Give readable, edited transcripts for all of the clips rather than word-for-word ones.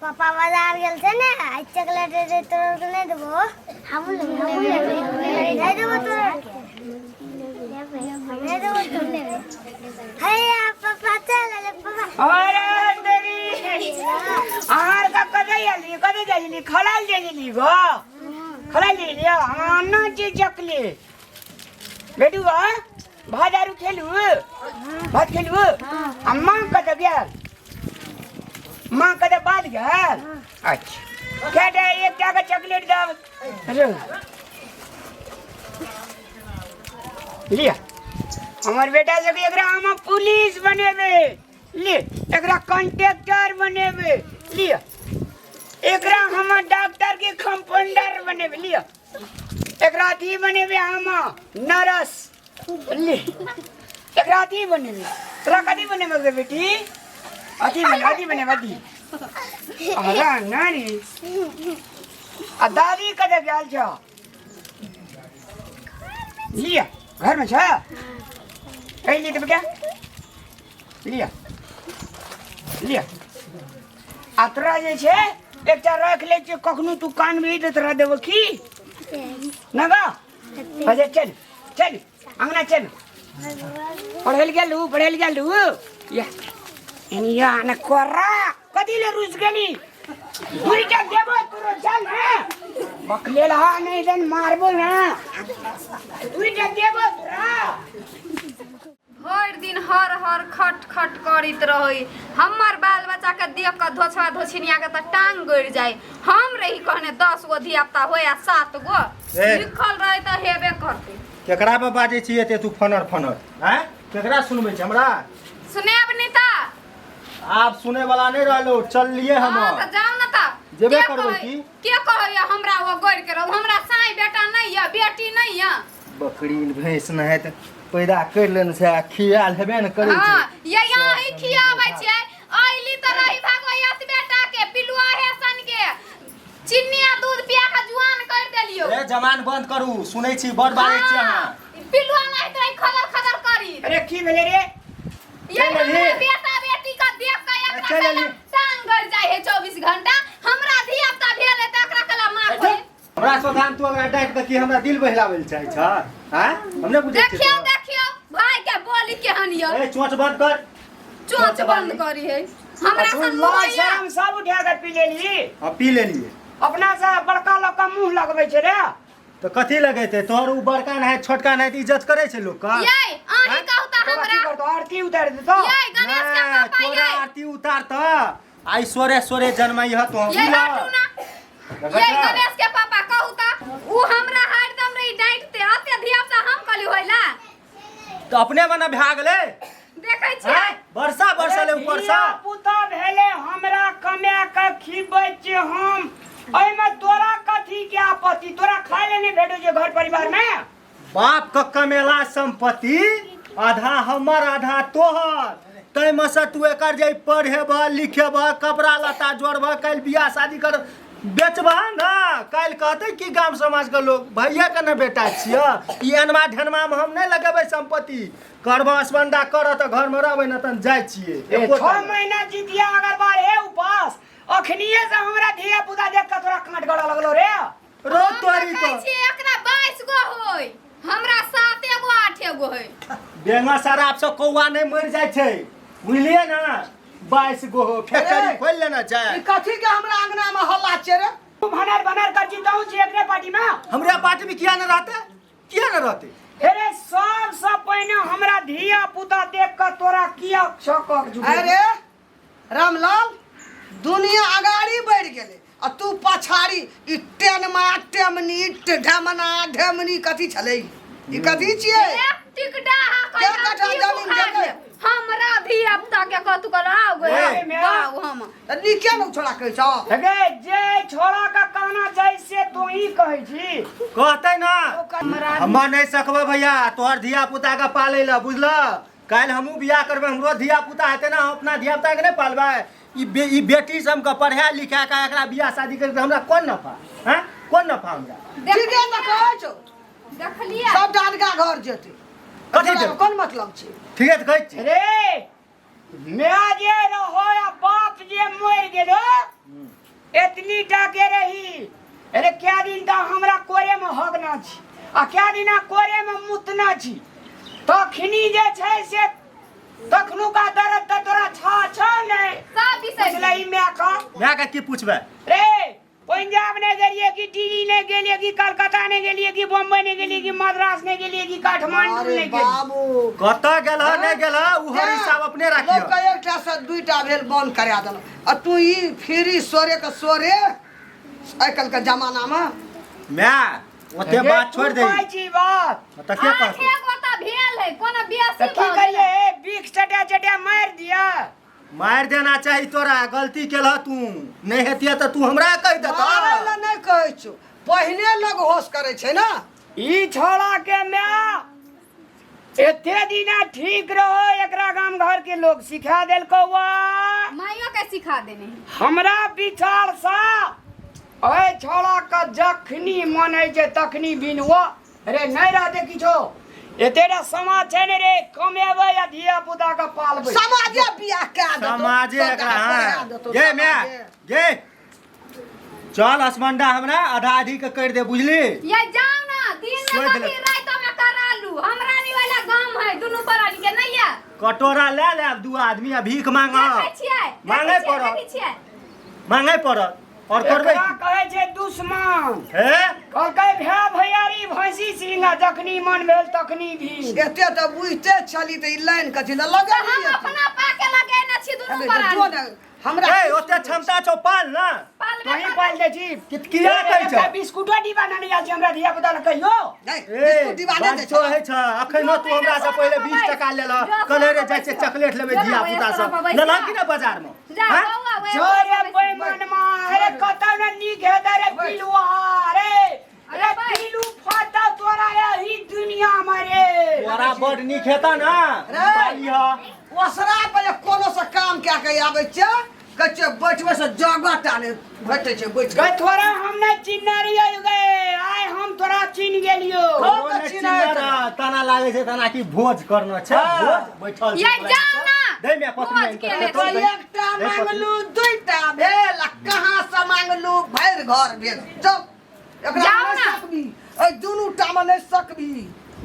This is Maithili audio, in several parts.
पापा बाजार गेल छै ने, आइ चॉकलेट दे तोरा के नहि देबो। हमहूँ लेबै, हमहूँ लेबै। नहि देबो तोरा के, नहि देबो तू लेबै। हैया पापा चल अयलै पापा। अरे तेरी अहाँ का कतऽ आयली, कतऽ जाइली? खलाल जाइली गो, खलाल जाइली। आना जे चॉकलेट बेटू गो, भात आरू खेलू, भात खेलू। आ माँ कतऽ गेल? माँ कतऽ बाद गेल? अच्छा, कएटा एकटा के चॉकलेट दब रो लिअ। हमर बेटा सबके एकरा हम पुलिस बनेबै, ले एकरा कंट्रेक्टर बनेबै, लिअ एकरा हम डॉक्टर के कंपाउंडर बनेबै, लिअ एकरा अथी बनेबै हम नर्स, ले एकरा अथी बनेबै। तोरा कथी बनेबै गे बेटी? अथी बने, अथी बनेबै अथी। अरे नानी आ दादी कतऽ गेल छ? लिअ, घरमे छ। एहि तऽ बेटा लिअ, लिअ। आ तोरा जे छै एकटा राखि लै छियै, कखनो तू कानबही तऽ तोरा देबो की ना गा। अच्छा चल चल अंगना चल। पढ़ै लए गेलू, पढ़ै लए गेलू। या एनिया ने कोरा कथी ले रुस गेली? दुईटा देबो तोरो, चल ने बकलेल। हा नहीं देन मारबो ना, दुईटा देबो तोरा। भरि दिन हर हर खट खट करैत रहै। हमर बाल बच्चाके देख कऽ धोछवा धोछिनियाके तऽ टांग गड़ि जाइ। हम रही कहने 10 गो धियापुता होय आ 7 गो ए। लिखल रहै तऽ हेबे करतै। केकरा पर बाजै छी एते तू फनर फनर? आँय, केकरा सुनबै छी हमरा? सुनेब नहि तऽ आब सुनै वाला नहि रहलो, चललिए हम। हँ तऽ जाउ ने तऽ। जेबे के करबै कहै- की? के कहैया हमरा ओ गड़ि के रहू? हमरा साँइ बेटा नहि यऽ, बेटी नहि यऽ? बकरी भैंस नहाइत पैदा करि लेने छै आ खियाल हेबे ने करै हाँ छै। ये यहाँ ही खियाबै छियै। अइली तऽ रही भागो एतबे टा के पिलुआ हे सन के चिन्नी आ दूध पिया के जुआन कर देलियो। ए, जवान बंद करू, सुनै छी बड़ बाजै छी अहाँ। पिलुआ नहीं तो खदर खदर करी। अरे की भेलै रे? ये चलि हमरा एलही। बेटा बेटी का देख के एकरा चलि कला एलही। टांग गड़ जाय है 24 घंटा। हमरा धिया पुता भेल है तऽ एकरा कला माँ खोले। हमरा सोधान तू ओकरा डाँटि कऽ की हमरा दिल बहिलाबै लए चाहै छ? आँय, हम नहि बुझै छियै देखियो। तोरा। देखियो भाई के बोली केहन यऽ। ए, चोंच बंद कर। चोंच बंद करी है हमरा तू सन लाज मुरैया। शरम सब उठा के पी लेली। हाँ, पी लेलियै। अपना से बड़का लोग का मुंह लगबै छै रे। तऽ कथी लगेतै तोहर? उ बड़का नहीं छोटका नहीं तऽ इज्जत करै छै लोक का? ये अहीं कहू तऽ तोरा की हमरा करतौ? आरती उतारि देतौ। ये गणेश के नहि, पापा। तोरा ये आरती उतार तऽ आइ सोरे सोरे जनमई ह तो। ये हटू ना। ये गणेश के पापा, कहू तऽ उ हमरा हरदम रही डांटते अते धिया पुता हम कहली होइला। तऽ अपने मने भए गेलै। देखै छियै। आँय, वर्षा बरसले ऊपर से। पुता भेले हमरा कमा के खिबै छियै हम, एहिमे तोरा कथी के आपत्ति? तोरा खाय ले नहि भेटै छै घर परिवार में? बाप के कमेला संपत्ति आधा हमर आधा तोहर, ताहिमे से तू एकर जे पढ़ेबह लिखेबह, कपड़ा लत्ता जोड़बह, काल्हि बियाह शादी कर बेचबह ने, काल्हि कहतै कि गाम समाजके लोग भैयाके ने बेटा छियै। ई अनमा ढेनमा मे हम नहि लगेबै संपत्ति। करबह असबंडा करह तऽ घरमे रहबै ने तहन जाइ छियै। ए, एको 6 टा महीना जितिया अगर बार हे उपास, अखनिए से हमरा धिया पुता देख के तोरा कांट गड़ा लगलो रे। रो हम तऽ तोरी कहै को छियै एकरा 22 गो होय, हमरा 7 गो 8 गो होय। बेंगा शराब से कौआ नहि मरि जाइ छै, बुझलियै ने? 22 गो हो फैक्ट्री अरे! खोलि लेना छै। ई कथी के हमरा अंगना में हल्ला छै रे? तू भनर भनर कर जीतौ छी एकरे पार्टी में। हमरे पार्टी में किया न रहते, किया न रहते? अरे सबसे पहिने हमरा धिया पुता देख के तोरा किया छकक जुटे? अरे रामलाल, दुनिया अगाड़ी बढ़ि गेलै आ तू पछाड़ी। ई टेनमा टेमनी ढेमना ढेमनी कथी छलै? ई कथी छियै? एक टिकटा हा के कट्ठा जमीन देतै? हमरा धिया पुता के कतु कर आउ गए ए, मेरा- बाउ हम तऽ नीके ने छोड़ा कहै छौ। हेगे जे छोड़ा का कहना चाही से तू ही कहै छी। कहते ना। हमरा हमे नहीं सकबै भैया तोहर धिया पुता के पालै लए, बुझल? काल्हि हमहूँ बियाह करबै, हमरो धिया पुता हेतै ने, हम अपना धिया पुता के नहि पालबै? ई बेटी सबके पढ़ा लिखा के एकरा बियाह शादी करके हमरा कोन नफा? हैं, कोन नफा हमरा? ठीके तऽ कहै छौ। देखलियै। सब डानका घर जेतै। कथी तोरा जेतै? कोन मतलब छै? ठीके तऽ कहै छी। रे माय जे रहो आ बाप जे मरि गेलो एतनी टा के रही। अरे क्या दिन तऽ हमरा कोरे में हगना छी आ क्या दिना कोरे में मुतना छी, तखनी जे छै से तखनुका दर्द तऽ तोरा छा छौ नहि। सब बिसरि बुझलही माय का? माय के की पूछबै? रे पंजाब नहि गेलियै कि दिल्ली नहि गेलियै कि कलकत्ता नहि गेलियै कि बम्बई नहि गेलियै कि मद्रास नहि गेलियै कि काठमांडू अरे नहि गेलियै? बाबू, कतऽ गेल ह नहि गेल ह उहर हिसाब अपने राखियो। लोक के एकटा से दुईटा भेल बंद करा देलक, आ तू ई फ्री सोरे के सोरे आइ काल्हि के जमाना में। माय ओते बात छोड़ दे। तू कहै छी बात तऽ के कहतौ? आठे गो तऽ भेल है, कोनो बेसी तऽ की भऽ गेलै। करियै? बीख चटा चटा मारि दिअ? मारि देना चाही तोरा, गलती केलह तू। नहि हेतिय तऽ तू हमरा कहि देतह। मारै लए नहि कहै छौ, पहिने लोग होश करै छै ने। ई छोड़ा के माय एते दिना ठीक रहो, एकरा गाम घर के लोग सिखा देलकौ वा? माइयो के सिखा देने है। हमरा विचार सा ओहि छोड़ा के जखनी मन होइ छै तखनी बिनवो। अरे नहि रहते किछो, एतेटा समाज छै ने रे, कमेबै आ धिया पुता के पालबै। समाजे बियाह कए देतौ, समाजे सबटा एकरा पढ़ा हाँ देतौ, गे माय समाजे। गे चल असमंडा हमरा आधा आधी के कर दे, बुझली? ये जाओ ना, दिन में सोचि कभी लेब। रात में करा लू, हमरा नहीं वाला गाम है दुनू प्राणी के नहीं है। कटोरा ले ले आब दू आदमी आ भीख मांगब। देखै छियै, देखै मांगै छियै, पड़त। देखै छियै। मांगै पड़त और करबै एकरा की? कहै छै दुश्मन। हे कहलकै भाय भैयारी भैंसी सिंह, जखनी मन भेल तखनी भी। एते तऽ बुझते छली तऽ ई लाइन कथी लए तऽ हम लगेलियै? अपना पाके लगेने छी दुनू अरे जो प्राणी। ने हमरा ए ओते क्षमता छौ पाल ना। पालबे तोही करबै। पाल दै छी। किया कहै छौ? बिस्कुटो डिब्बा नहि आयल छै हमरा धिया पुता लए कहियो। नहि, ए बिस्कुट डिब्बा नहि दै बातो छै। होइ छै। अखन तू हमरा से पहिले 20 टका लेलह, कहले रे जाइ छियै चॉकलेट लेबै धिया पुता सब लेलह कि ने बाजार में? जा हाँ? बौआ, ओए जोरे बौआ, बेईमानमा, अरे कतौ ने नीक हेतै रे पिलुआ रे। अरे पिलू फटा तोरा एही दुनिया में रे। तोरा बड नीक हेता ना रे। पाली ह। ओसरा पर जे कोनो से काम कए के आबै छै, कहै छै बैठबै से जगह टा नहि भेटै छै बैठ गए तोरा हम नहि चिन्हने रहियो गे, आइ हम तोरा चिन्ह गेलियो। हँ। ओ नहि चिन्हने रह, तना लागै छै तना की भोज करना छै। हाँ। भोज बैठल छै। ये जाओ ना। दे मे पत्नी भोज आनि कऽ केने देतौ, तऽ दे। एकटा दे पत्नी। मांगलू दुईटा भेल, आ कहाँ से मांगलू भरि घर भेल। चल एकरा जाओ नहि ना। सकबी, एहि दुनू टा मे नहि सकबी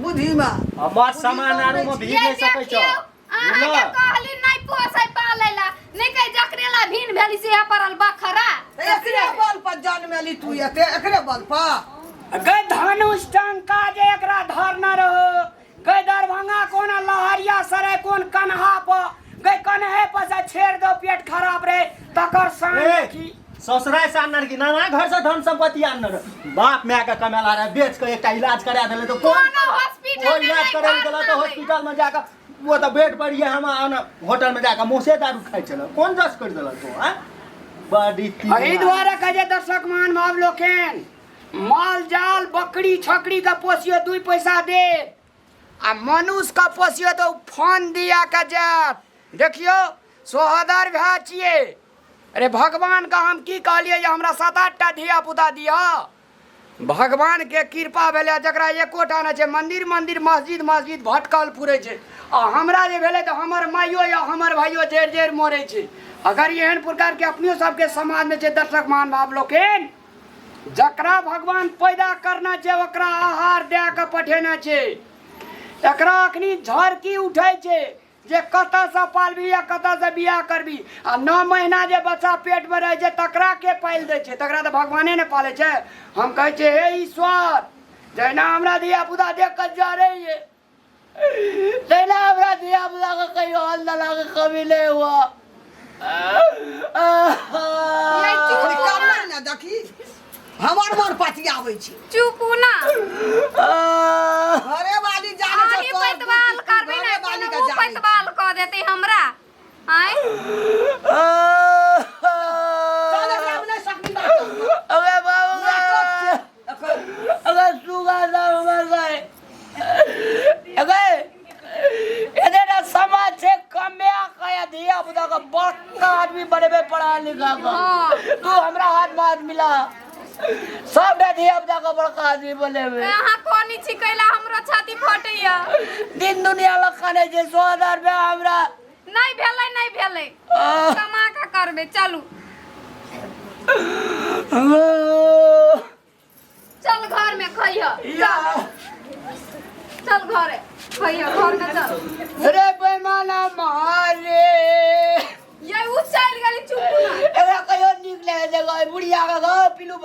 बुद्धि मे। हमर सामान आरू मे भीड़ ये नहि सकै छौ। देखियौ, अहाँके बुझलह? कहली नहि पोसै पालै ला, नहि कहि जकरे ला भिन भेली से पड़ल बखरा। एकरे बल पर जन्मेली तू, एते एकरे बल पर। गए धनुष टंका जे एकरा धरना रहो गए दरभंगा कोन लहरिया सराय कोन कन्हा पर गए कन्हे पर से छेड़ दो, पेट खराब रे तकर सान ए, देखी। ससुराल से आनर की नाना घर से धन संपत्ति आनर, बाप माय के कमेला रहे बेच के एकटा इलाज करा देले तो कौन कोनो हॉस्पिटल ओ में इलाज नहि करे भरना गेल तो है। हॉस्पिटल में जाकर वो तो बेड पर ये हम आन होटल में जाकर मुँह से दारू खाइ छल, कौन जस कर देलक तो आ बड़ी एहि दुआरे कहै छै दर्शक महान भाव लोकनि, माल जाल बकरी छकरी के पोसियो 2 पैसा दे, आ मनुष्य के पोसियो तो फोन दिया के जायत। देखियो सोहदर भाय छियै, अरे भगवान के हम की कहलियै जे हमरा 7-8 टा धिया पुता दिअ। भगवान के कृपा भेलै जकरा एकोटा नहि छै, मंदिर मंदिर मस्जिद मस्जिद भटकल पुरै छै, आ हमरा जे भेलै तऽ हमर माइयो या हमर भाइयो जरि जरि मरै छै। अगर एहन प्रकार के अपनियो सबके समाज में छै दर्शक महान भाव लोकनि, जकरा भगवान पैदा करना छै ओकरा आहार दए कऽ पठेना छै। एकरा अखनी झरकी उठै छै जे कतऽसँ पालबी या कतऽसँ बियाह करबी, आ 9 महीना जे बच्चा पेटमे रहै छै तकरा के पालि दै छै? तकरा तऽ भगवाने ने पालै छै। हम कहै छियै हे ईश्वर, जहिना हमरा धिया पुता देख कऽ जरैये तहिना हमरा धिया पुताके कहियो अन्न दानाके कमी नहि हुअ। अखनी करै ने देखी हमर मन पतियाबै छै। चुप ना। घरे वाली जाने छै अहीं तोहर पैतवाल दुख, करबै घरे ने वाली कोनो के उ जाने छै। पैतवाल कऽ देतै हमरा। आँय चल एकरा मे नहि सकबी बात करबै। अरे बाबू, नाटक छै एखन। अगर सुगा साहब हमर भाई, अगर एतेटा समाज छै कमे कया धिया पुता के बड़का आदमी बनेबे पढ़ा लिखा के। हाँ। तू हमरा हाथ में हाथ मिला, सबटा धिया पुता के बड़का आदमी बनेबे। अहाँ कोनी छी कैला हमरो छाती फटैया। दिन दुनिया लग खाने छै 100,000 रुपया हमरा नहीं भेलै नहीं भेलै कमा के करबै चलू चल घर में खइह या चल घरे खइह घर में चल रे बेमाना मारे।